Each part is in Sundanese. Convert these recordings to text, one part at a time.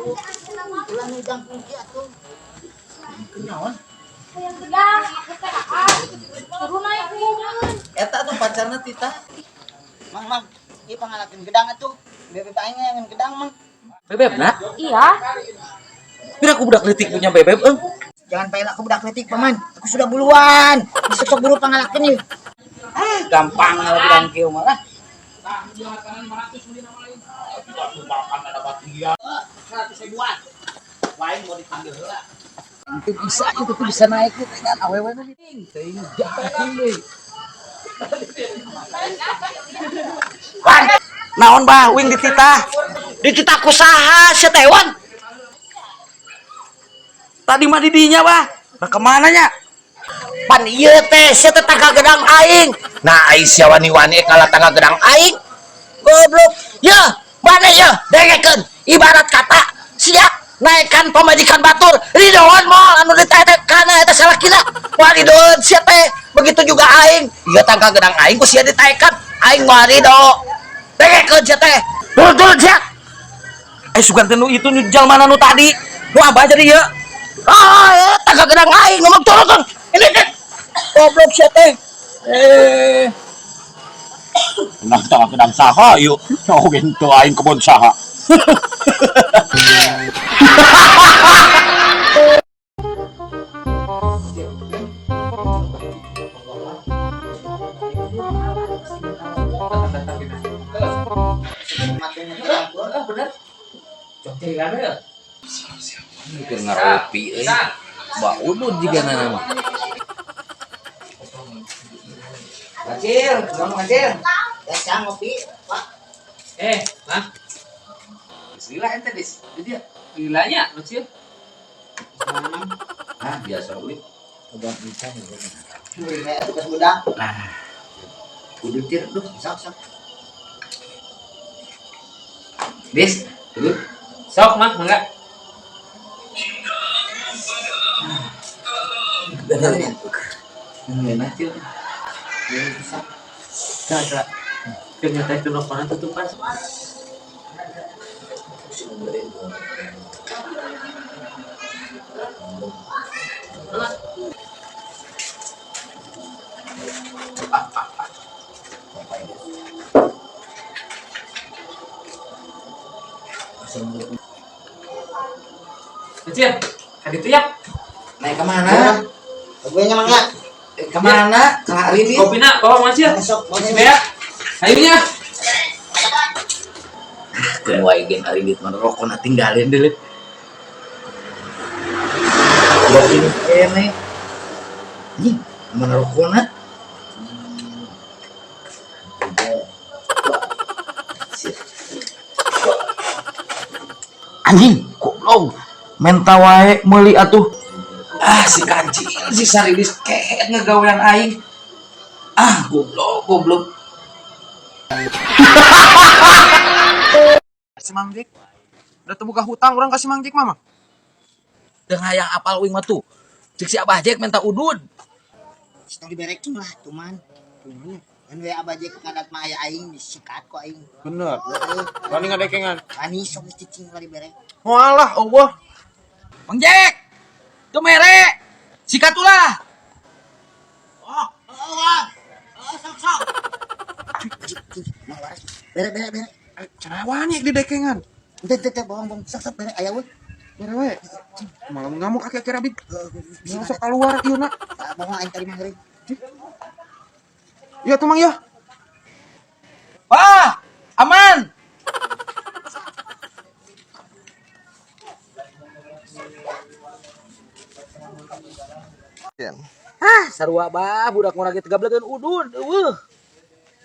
Atuh. Ulah nu jangkung kieu atuh. Kunaon? Hayang gedang, aku teh ah. Turun naik ngomong. Eta tuh pacarna Tita. Mang, mang, ieu pangalakeun gedang atuh. Bebeb aing hayang gedang, Mang. Bebeb na? Iya. Pira ku budak leutik punya bebeb euy. Jangan panggil aku budak leutik, Paman. Aku sudah buluan. Sok-sok buru pangalakeun ieu. Ah, gampang lah gedang kieu mah lah. Itu bisa itu tuh bisa naik tuh dengan awewe na teuing jahil deui. Wan, naon bah wing dititah? Dititah ku saha sia teh, Wan? Tadi mah didinya bah. Nah kemana nya? Pan ieu teh sia teh tangga gedang aing. Nah, ai sia wani-wani kalah tangga gedang aing. Goblok. Ya, mana ya? Dengekeun. Ibarat kata sia naikkan pamajikan batur ridoan moal anu ditaekan eta salakina. Moal ridoan sia teh. Begitu juga aing. Ieu tangga gedang aing ku sia ditaekan. Aing moal rido. Dengekeun sia teh. Turun-turun sia. Eh sugan teh nu itu nu jalmana nu tadi. Nu abah jadi ieu. Ah, tangga gedang aing ngomong turun turun. Ini teh. Goblok sia teh. Eh. Nah, tangga gedang saha yuk. Oh, gitu aing kebon saha. Keur ngaropi euy. Bau udud jiga na mah. Kacil, kamu kacil. Ya, sia ngopi, Pak. Eh, mah, Lila ente dis. Di dia. lilanya, kecil. Ah, biasa ulit. Ini tugas budak. Nah. Udud tir duh. Sok sok. Dis, udud. Sok, mah, enggak. Ngeunah cil. Ternyata itu nokonan tutupan. Kecil, tadi itu ya. Naik kemana? Gue nya mangga. Eh, kemana? Kalah Ridit. Kopi nak, bawa macil. Sok, Mau ya. Ayunya. Keun wae gen Aridit mah rokona tinggalin deui. Ini kene. Anjing, mana rokona? Anjing, goblok. Menta wae meuli atuh. Ah, si kancil si Saridis kehet ngegawean aing. Ah, goblok, goblok. Si Mang Jack. Udah terbuka hutang orang kasih Mang Jack mama. Teu hayang apal uing mah tuh. Cek si Abah Jack minta udud. Tong diberekin lah tuman. Kan we Abah Jack ngadat mah aya aing disikat ku aing. Bener. Heeh. Wani ngadekengan. Wani sok geus cicing lah dibere. Walah, Allah. Bang Jack. Tuh mere. Sikat ulah. Oh, oh, Wan. Oh, sok sok. Cing, mang waras. Bere bere bere. Cenah wani didekengan. Teu teu teu bohong bohong. Sok sok bere aya we. Bere we. Malah ngamuk aki-aki rabit. Bisa Sok keluar ieu na. bohong aing tadi mah geuring. Iya tuh Mang ya. Wah, aman. Ah, sarua bah budak ngora ge tegablegeun udud, eueuh.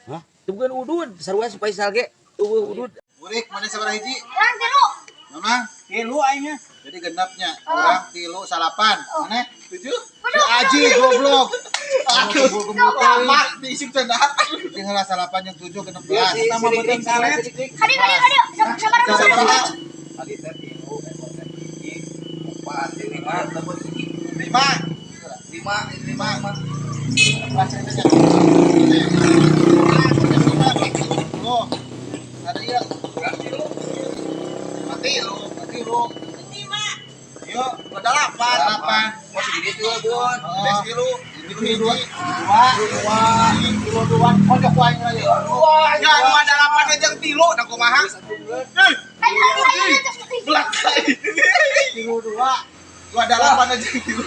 Hah? Tebgeun udud, sarua si Faisal ge eueuh udud. Burik, mana sabaraha hiji? Urang tilu. Mama, tilu aingnya. Jadi genapnya, urang tilu salapan. Mana? 7? Si Aji goblok. Aduh, lama diisik teh dah. Tinggal salapan yang 7 genep belas. Sama beuteung salet. Kadi kadi kadi. Sabar sabar. Sabaraha? Lima. Lima, lima. Ada iya. Mati lu, mati lu. Iya, 28. Delapan. Oh, segitu ya, Bun. Des tilu. Tilu hiji. Dua, dua, tilu dua. Pojok wae lagi. Dua. Ya, dua delapan aja tilu da kumaha? Eh, belakang. Tilu dua. Dua delapan aja tilu.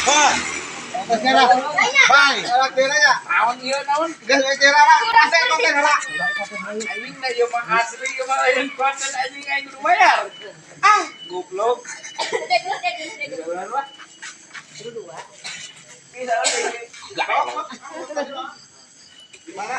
Wah. Bye. Naon ieu naon? Geus kira lah. Ase konten lah. Anjing da ieu mah asli ieu mah lain konten anjing aing kudu bayar. Ah, goblok. Jalan wah. Bisa Mana?